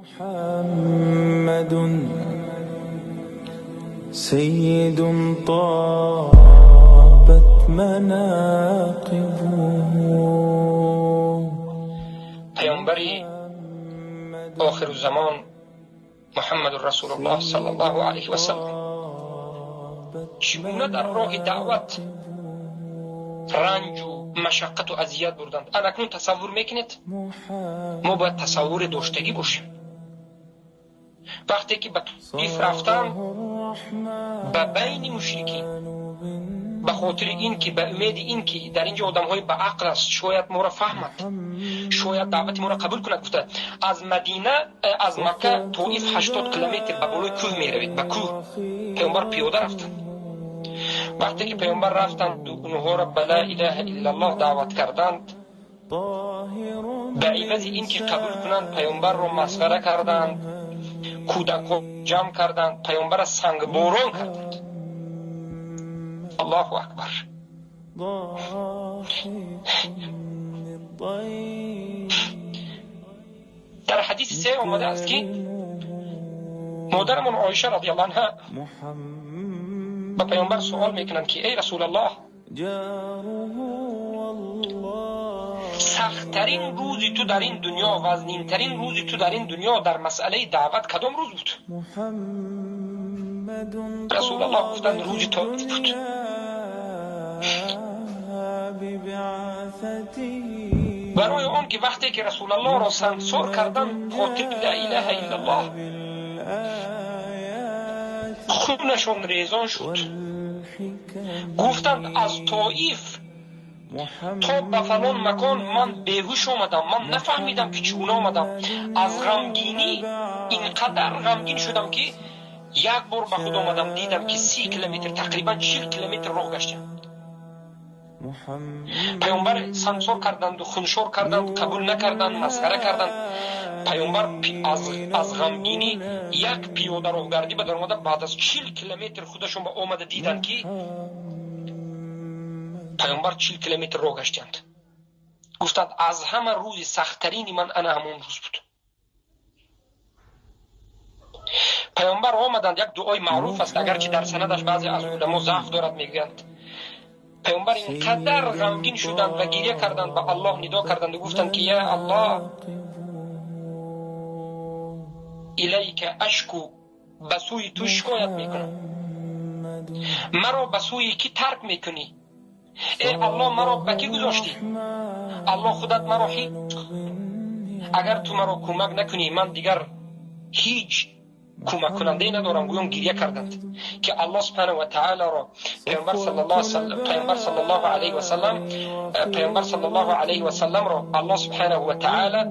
محمد سيد طابت مناقبه. پیامبری آخر الزمان محمد رسول الله صلی الله علیه و سلم چگونه در راه دعوت رنج و مشقت و اذیت بردند. اکنون تصور میکنید؟ ما باید تصور داشتگی باشیم. وقتی که به طائف رفتن، به بین مشرکین، به خاطر این که به امید این که در اینجا آدم های به عقل است، شاید ما را فهمد، شاید دعوت ما را قبول کند، گفته از مدینه، از مکه طائف 80 کیلومتر به بالای کوه می روید، به کوه پیامبر پیاده رفتند. وقتی که پیامبر رفتند و اونها را به لا اله الا الله دعوت کردند، به عوض این که قبول کنند پیامبر را مسخره کردند، کودک جمع کردند، پیامبر را سنگ باران کردند. الله اکبر. در حدیث سه آمده است که مادرمان عایشه رضی الله عنها به پیامبر سوال میکنند که ای رسول الله، سختترین روز تو در این دنیا، وزنینترین روز تو در این دنیا در مسئله دعوت کدام روز بود؟ رسول الله گفتند روز طائف بود. برای آن که وقتی که رسول الله را سنگسار کردند، خاطر لا اله الا الله خونشان ریزان شد. گفتند از طائف تا به فلان مکان من بیهوش آمدم، من نفهمیدم که چگونه آمدم. از غمگینی اینقدر غمگین شدم که یک بار به خود آمدم، دیدم که 30 کیلومتر، تقریبا 40 کیلومتر راه گشتم. پیامبر سنگسار کردند و خونشور کردند، قبول نکردند، مسخره کردند. پیامبر از غمگینی یک پیاده راهگردی به در آمده، بعد از 40 کیلومتر خودشون به آمده دیدند که پیامبر 40 کیلومتر راه گشتند. گفتند از همه روز سختترین من انا همون روز بود. پیامبر آمدند، یک دعای معروف است، اگرچه در سندش بعضی از علما ضعف دارد، میگویند پیامبر اینقدر غمگین شدند و گریه کردند، به الله ندا کردند و گفتند که یا الله الیک اشکو، به سوی تو شکایت میکنم، مرا به سوی کی ترک میکنی؟ ای الله مرا به کی گذاشتی؟ الله خودت مرا هیچ، اگر تو مرا کمک نکنی من دیگر هیچ کمک کننده ندارم. گویان گریه کردند که الله سبحانه و تعالی را پیامبر صلی الله علیه و سلم، پیامبر صلی الله علیه و سلم را الله سبحانه و تعالی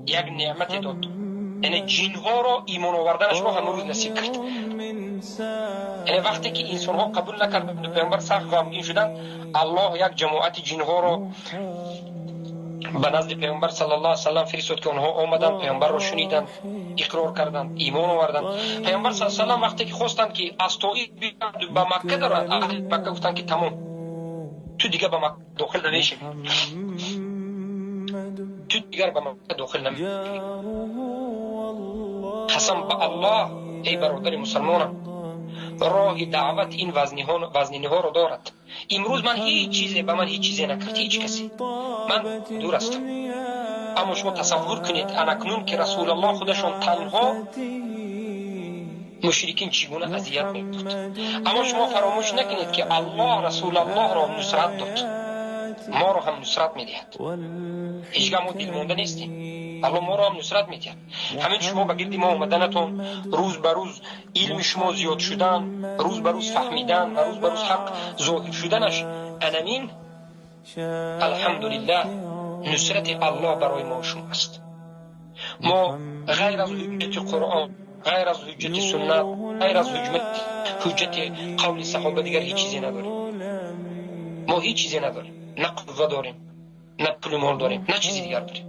یک نعمت داد، یعنی جنها را ایمان آوردنش را همون روز نصیب کرد. یعنی وقتی که انسان ها قبول نکردند، پیامبر سخت غمگین شدند، الله یک جماعت جنها را به نزد پیامبر صلی الله علیه و سلم فرستاد که آنها آمدند، پیامبر را شنیدند، اقرار کردند، ایمان آوردند. پیامبر صلی الله علیه و سلم وقتی که خواستند که از طائف بیایند به مکه درآیند، اهل مکه گفتند که تمام، تو دیگه به مکه داخل نمیشی، تو دیگر به مکه داخل نمیشی. قسم به الله ای برادر مسلمانم، راه دعوت این وزنینی ها رو دارد. امروز من هیچ چیزی به من هیچ چیزی نکرد، هیچ کسی، من دور هستم. اما شما تصور کنید انکنون که رسول الله خودشون تنها مشرکین چگونه اذیت میداد. اما شما فراموش نکنید که الله رسول الله را نصرت داد، ما را هم نصرت میدهد. هیچگاه ما دلمونده نیستیم، الله ما را هم نصرت میدهد. همین شما به گرد ما آمدنتون، روز به روز علم شما زیاد شدن، روز به روز فهمیدن و روز به روز حق ظاهر شدنش، انمین الحمدلله نصرت الله برای ما شما است. ما غیر از حجت قرآن، غیر از حجت سنت، غیر از حجت قول صحابه دیگر هیچ چیزی نداریم. ما هیچ چیزی نداریم، نه قوه داریم، نه پول مال داریم، نه چیزی دیگر داریم.